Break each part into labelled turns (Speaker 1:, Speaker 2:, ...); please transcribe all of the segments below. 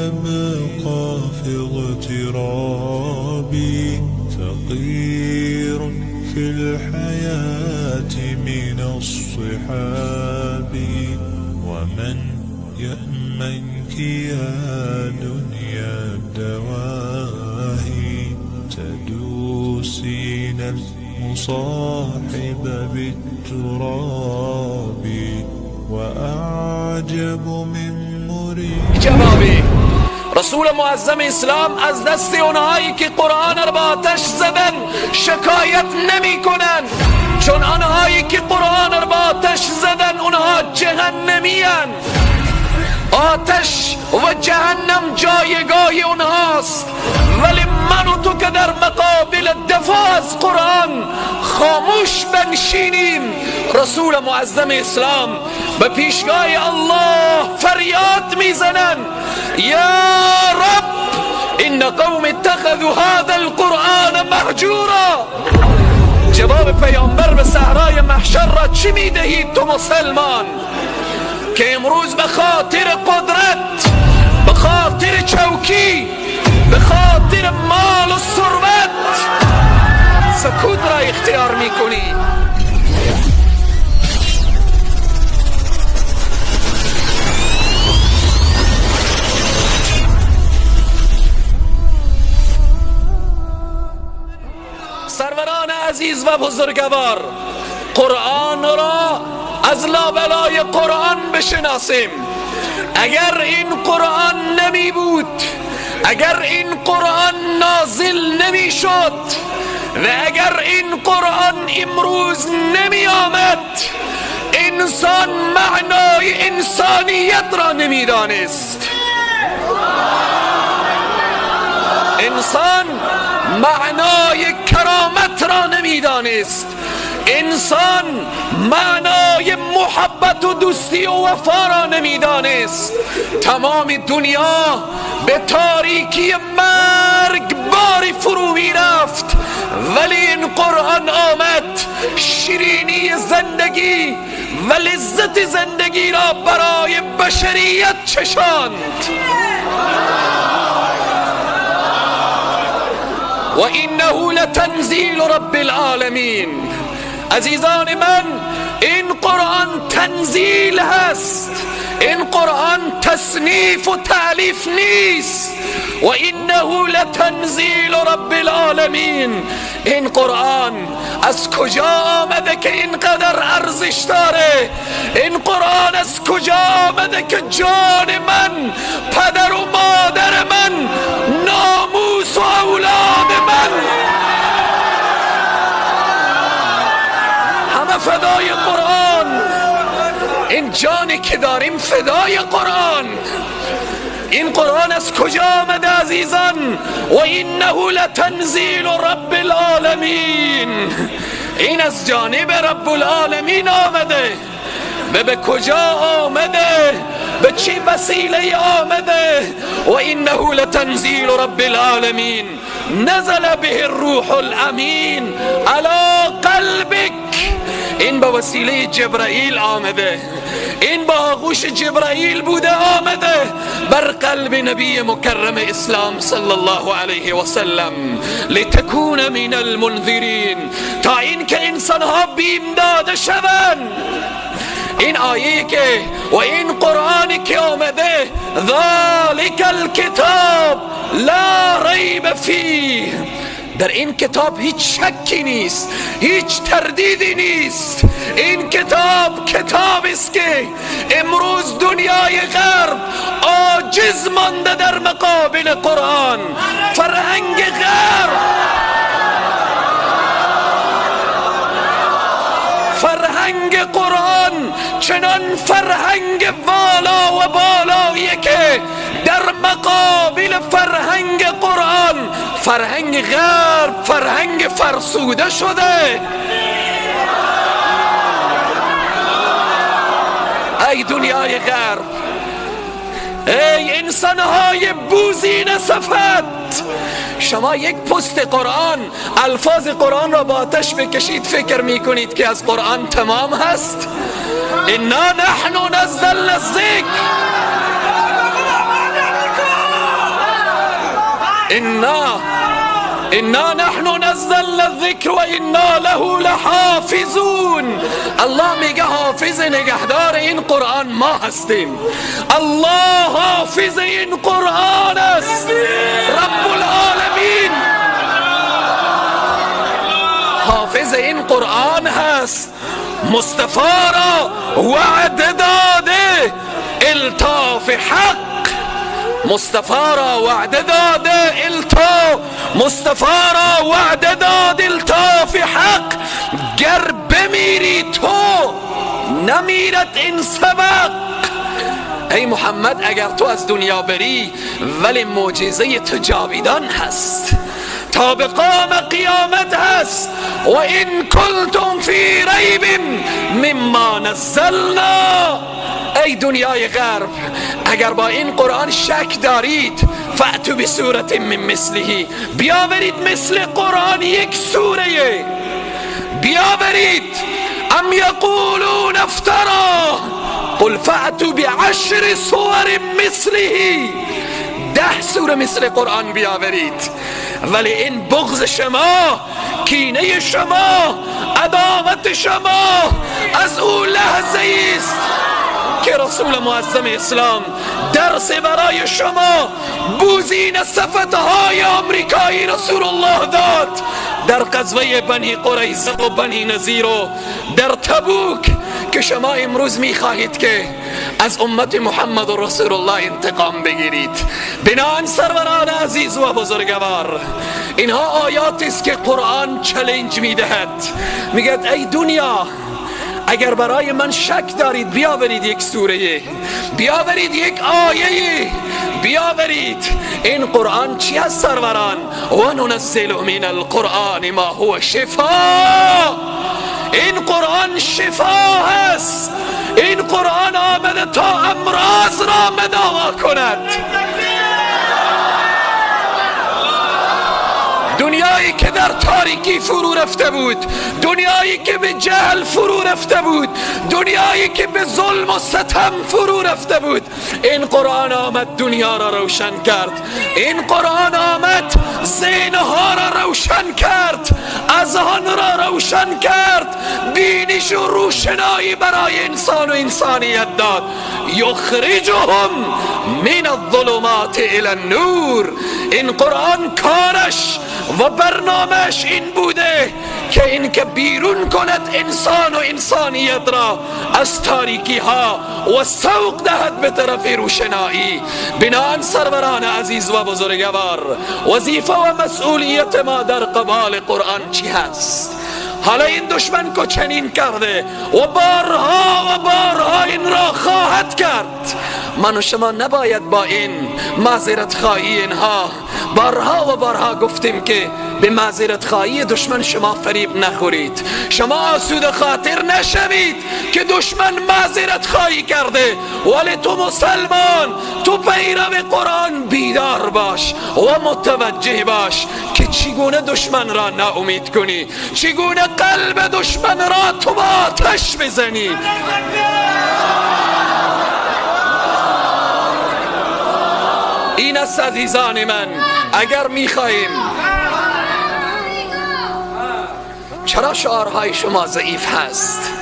Speaker 1: ويبقى في اغترابي فقير في الحياة من الصحاب ومن يأمنك يا دنيا الدواهي تدوسين المصاحب بالتراب وأعجب من مريد.
Speaker 2: جوابی رسول معظم اسلام از دست اونهایی که قرآن را با آتش زدن شکایت نمی کنن، چون آنهایی که قرآن را با آتش زدن اونها جهنمی هن. آتش و جهنم جایگاه اونهاست، ولی من و تو که در مقابل دفاع از قرآن خاموش بنشینیم، رسول معظم اسلام به پیشگاه الله فریاد میزنن یا رب ان قوم اتخذوا هذا القرآن مهجورا. جواب پیامبر به صحرای محشر را چی میدهید تو مسلمان که امروز به خاطر قدرت، به خاطر چوکی، به خاطر مال و ثروت سکوت را اختیار میکنی؟ سروران عزیز و بزرگوار، قرآن را از لابلای قرآن بشناسیم. اگر این قرآن نمی بود، اگر این قرآن نازل نمی شد و اگر این قرآن امروز نمی آمد، انسان معنای انسانیت را نمی دانست. انسان معنای کرامت را نمی دانست. انسان معنای محبت و دوستی و وفا را نمی دانست. تمام دنیا به تاریکی مرگ باری فرو می رفت، ولی این قرآن آمد شیرینی زندگی و لذت زندگی را برای بشریت چشاند. و انه لتنزیل رب العالمین. عزیزان من، این قرآن تنزیل هست، این قرآن تصنیف و تألیف نیست. و انه لتنزیل رب العالمین. این قرآن از کجا آمده که اینقدر ارزش داره؟ این قرآن از کجا آمده که جان من، پدر و مادر من، ناموس و اولاد من همه فدای قرآن؟ این جانی که داریم فدای قرآن. این قرآن از کجا آمده عزیزان؟ و انه لتنزیل رب العالمین. این از جانب رب العالمین آمده. به کجا آمده؟ به چه وسیله آمده؟ و انه لتنزیل رب العالمین نزل به الروح الامین علی قلبک. این به وسیله جبرائیل آمده، این با آغوش جبرائیل بوده آمده بر قلب نبی مکرم اسلام صلی الله علیه و سلم، لتکون من المنذرین، تا اینکه انسانها بیم داده شوند. این آیه که و این قرآنی که آمده، ذلک الکتاب لا ریب فیه، در این کتاب هیچ شکی نیست، هیچ تردیدی نیست. این کتاب کتاب است که امروز دنیای غرب عاجز مانده در مقابل قرآن. فرهنگ غرب، فرهنگ قرآن چنان فرهنگ والا و بالاییه که در مقابل فرهنگ قرآن فرهنگ غرب فرهنگ فرسوده شده. ای دنیای غرب، ای انسانهای بوزین صفت، شما یک پست قرآن، الفاظ قرآن را با آتش بکشید، فکر میکنید که از قرآن تمام هست؟ انا نحن نزلنا الذکر. انا نحن نزلنا الذکر و انا له لحافظون. الله میگه حافظ نگهدار این قرآن ما هستیم. الله حافظ این قرآن است. رب العالمین حافظ این قرآن هست. مصطفی را وعده داده الطاف حق، مصطفی را وعده داده الطاف، مصطفی را وعده داد الطاف حق. گر بمیری تو نمیرد این سبق. ای محمد اگر تو از دنیا بری ولی معجزه تو جاویدان هست، تا به قام قیامت هست. و این کنتم فی ریب مما نزلنا. ای دنیای غرب اگر با این قرآن شک دارید، فأتوا بسورة من مثله، بیاورید مثل قرآن یک سوره، بیاورید. ام یقولون افترا قل فأتوا بعشر سور مثله، 10 سوره مثل قرآن بیاورید. ولی این بغض شما، کینه شما، عداوت شما از او لحظه است که رسول معظم اسلام درس برای شما بوزین صفتهای آمریکایی رسول الله داد در غزوه بنی قریظه و بنی نضیر و در تبوک، که شما امروز میخواهید که از امت محمد و رسول الله انتقام بگیرید. بناءً سروران عزیز و بزرگوار، اینها آیاتی است که قرآن چالش میدهد. میگه ای دنیا اگر برای من شک دارید بیاورید یک سوره، بیاورید یک آیه، بیاورید. این قرآن چی هست سروران؟ و ننزل من القرآن ما هو شفا. این قرآن شفا هست. این قرآن آمده تا امراض را مداوا کند. دنیایی که در تاریکی فرو رفته بود، دنیایی که به جهل فرو رفته بود، دنیایی که به ظلم و ستم فرو رفته بود، این قرآن آمد دنیا را روشن کرد. این قرآن آمد ذهنها را روشن کرد، اذهان را روشن کرد، بینش و روشنایی برای انسان و انسانیت داد. یخرجهم من الظلمات الى النور. این قرآن کارش و برنامهش این بوده که این که بیرون کند انسان و انسانیت را از تاریکی ها و سوق دهد به طرف روشنایی. بناءً سروران عزیز و بزرگوار، وظیفه و مسئولیت ما در قبال قرآن چی هست؟ حالا این دشمن که چنین کرده و بارها و بارها این را خواهد کرد، من و شما نباید با این معذرت خواهی اینها، بارها و بارها گفتیم که به معذرت خواهی دشمن شما فریب نخورید، شما آسوده خاطر نشوید که دشمن معذرت خواهی کرده، ولی تو مسلمان، تو پیرو قرآن بیدار باش و متوجه باش که چگونه دشمن را ناامید کنی، چگونه قلب دشمن را تو با آتش بزنی. این است عزیزان من، اگر میخواهیم. چرا شعارهای شما ضعیف هست؟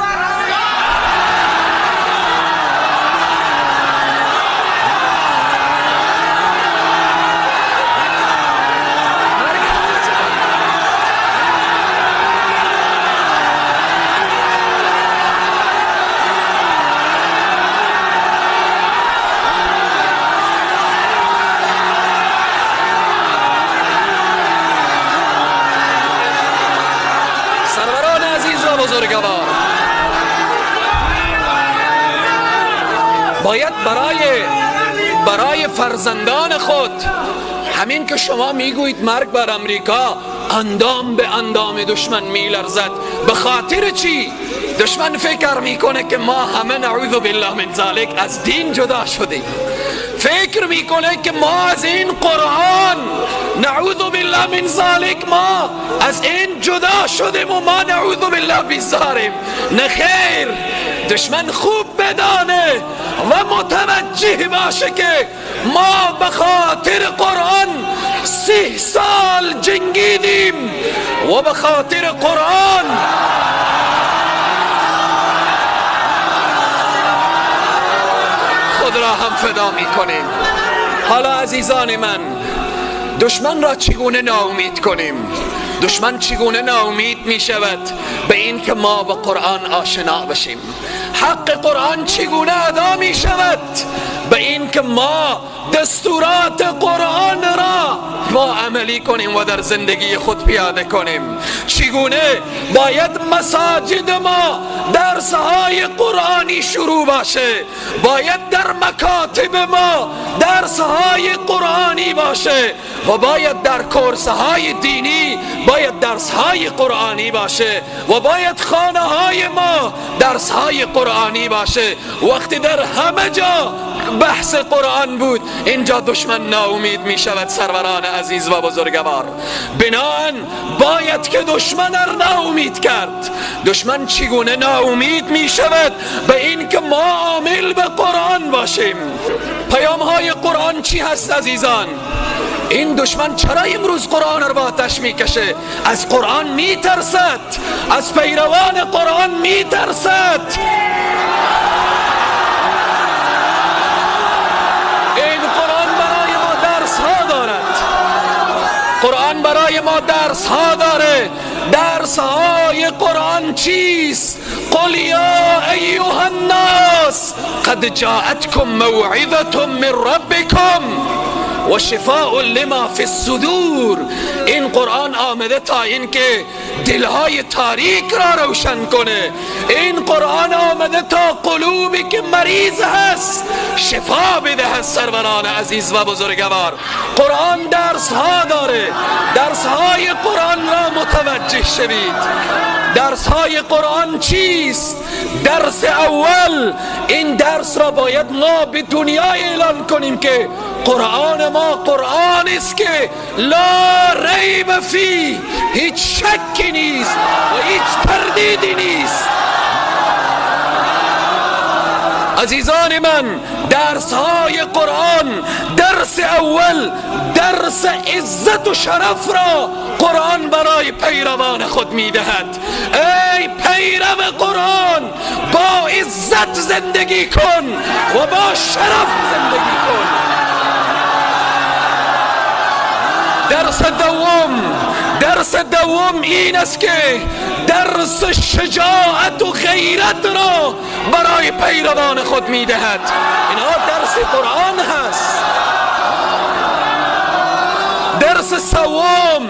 Speaker 2: باید برای فرزندان خود، همین که شما میگویید مرگ بر امریکا، اندام به اندام دشمن میلرزد. به خاطر چی؟ دشمن فکر میکنه که ما همه نعوذ بالله من ذالک از دین جدا شدیم، فکر میکنه که ما از این قرآن نعوذ بالله من ذالک، ما از این جدا شدیم و ما نعوذ بالله بیزاریم. نه خیر، دشمن خوب بدانه و متوجه باشه که ما به خاطر قرآن 30 سال جنگیدیم و به خاطر قرآن خود را هم فدا میکنیم. حالا عزیزان من، دشمن را چگونه ناامید کنیم؟ دشمن چگونه ناامید می شود؟ به این که ما با قرآن آشنا بشیم. حق قرآن چگونه ادا می شود؟ به این که ما دستورات قرآن را ما عملی کنیم و در زندگی خود پیاده کنیم. چگونه باید مساجد ما درسهای قرآنی شروع باشه، باید در مکاتب ما درسهای قرآنی باشه و باید در کورسهای دینی باید درسهای قرآنی باشه و باید خانه های ما درسهای قرآنی باشه. وقتی در همه جا بحث قرآن بود، اینجا دشمن ناامید می شود. سروران عزیز و بزرگوار، بناهن باید که دشمن را ناامید کرد. دشمن چگونه ناامید می شود؟ به این که ما عامل به قرآن باشیم. پیام های قرآن چی هست عزیزان؟ این دشمن چرا امروز قرآن را با آتش میکشه؟ از قرآن میترسد، از پیروان قرآن میترسد. این قرآن برای ما درس ها دارد، قرآن برای ما درس ها داره. درس های قرآن چیست؟ قل یا ایها الناس قد جاءتكم موعظة من ربكم و شفاء لما فی الصدور. این قرآن آمده تا اینکه دلهای تاریک را روشن کنه. این قرآن آمده تا قلوبی که مریض هست شفا بدهد. سروران عزیز و بزرگوار، قرآن درس ها داره. درس های قرآن را متوجه شوید. درس های قرآن چیست؟ درس اول، این درس را باید ما به دنیا اعلان کنیم که قرآن ما قرآن است که لا ریب فی، هیچ شکی نیست و هیچ تردیدی نیست. عزیزان من، درس های قرآن، درس اول، درس عزت و شرف را قرآن برای پیروان خود میدهد. ای پیرو قرآن، با عزت زندگی کن و با شرف زندگی کن. درس دوم این است که درس شجاعت و غیرت را برای پیروان خود میدهد. اینها درس قرآن هست. درس سوم،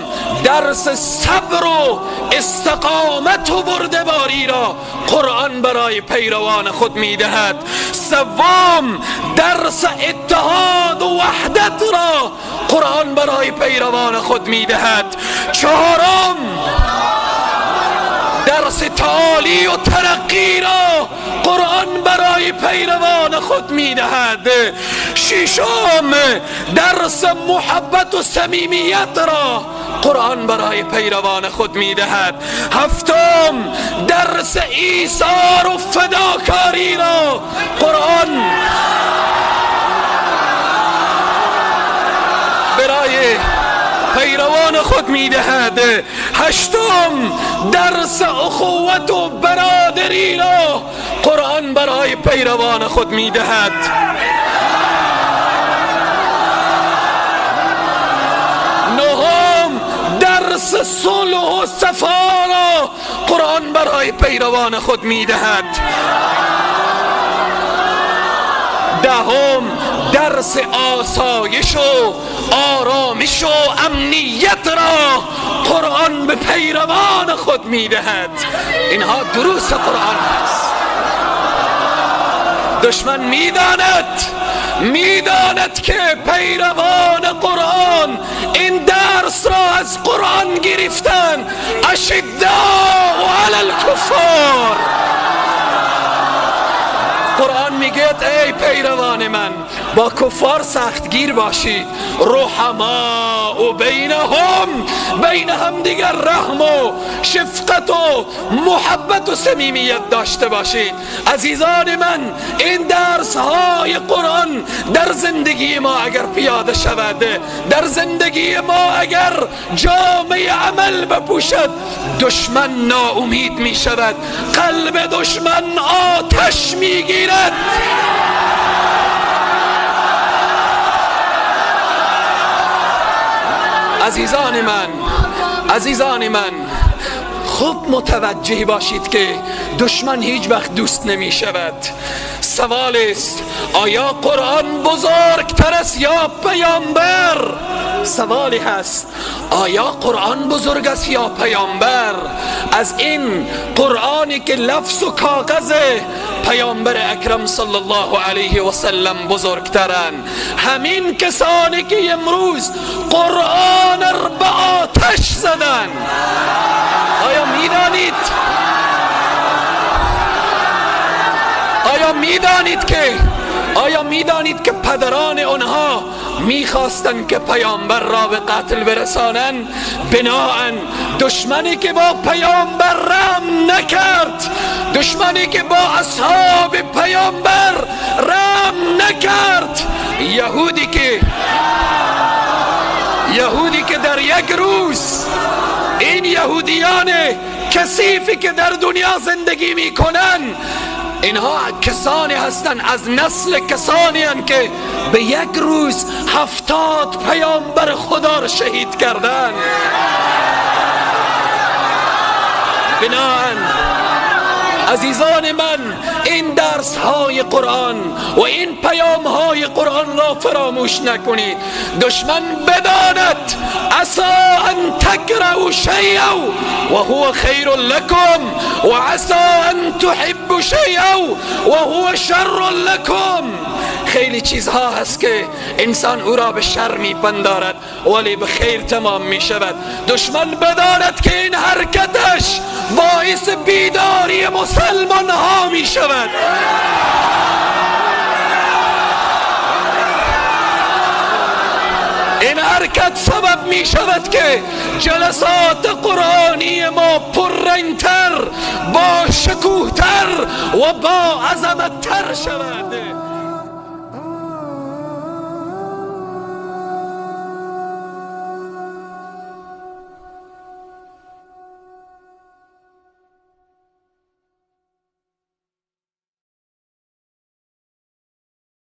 Speaker 2: درس صبر و استقامت و بردباری را قرآن برای پیروان خود میدهد. سوم، درس اتحاد و وحدت را قرآن برای پیروان خود میدهد. چهارم، درس تعالی و ترقی را قرآن برای پیروان خود میدهد. ششم، درس محبت و صمیمیت را قرآن برای پیروان خود میدهد. هفتم، درس ایثار و فداکاری را قرآن برای پیروان خود میدهد. هشتم، درس اخوت و برادری را قرآن برای پیروان خود میدهد. نهم، درس صلح و صفا را قرآن برای پیروان خود میدهد. دهم، درس آسایش و آرامش و امنیت را قرآن به پیروان خود میدهد. اینها دروس قرآن است. دشمن میداند که پیروان قرآن این درس را از قرآن گرفتن. اشداء علی الکفار. قرآن میگه ای پیروان من، با کفار سختگیر باشید. رحماء بینهم، بین هم دیگر رحم و شفقت و محبت و صمیمیت داشته باشید. عزیزان من، این درس های قرآن در زندگی ما اگر پیاده شود، در زندگی ما اگر جامه عمل بپوشد، دشمن ناامید می شود، قلب دشمن آتش می گیرد. عزیزان من، عزیزان من، خوب متوجه باشید که دشمن هیچ وقت دوست نمی شود. سوال است آیا قرآن بزرگتر است یا پیامبر؟ سوالی هست، آیا قرآن بزرگ است یا پیامبر؟ از این قرآنی که لفظ و کاغذ پیامبر اکرم صلی الله علیه و سلم بزرگترن. همین کسانی که امروز قرآن را به آتش زدن، آیا میدانید؟ آیا میدانید که پدران آنها میخواستند که پیامبر را به قتل برسانند؟ بناءً دشمنی که با پیامبر رحم نکرد، دشمنی که با اصحاب پیامبر رحم نکرد، یهودی که در یک روز، این یهودیان کثیفی که در دنیا زندگی میکنن، اینها کسانی هستند از نسل کسانی هستند که به یک روز 70 پیامبر خدا را شهید کردن. بناءً عزیزان من، این درس های قرآن و این پیام های قرآن را فراموش نکنید. دشمن بداند عسى ان تكرهوا شيئا وهو خیر لكم وعسى ان تحبوا شيئا وهو شر لكم. خیلی چیزها هست که انسان او را به شر میپندارد ولی به خیر تمام میشود. دشمن بداند که این حرکتش باعث بیداری مسلمان ها میشود. این حرکت سبب می شود که جلسات قرآنی ما پررنگتر، با شکوهتر و با عظمتتر شود.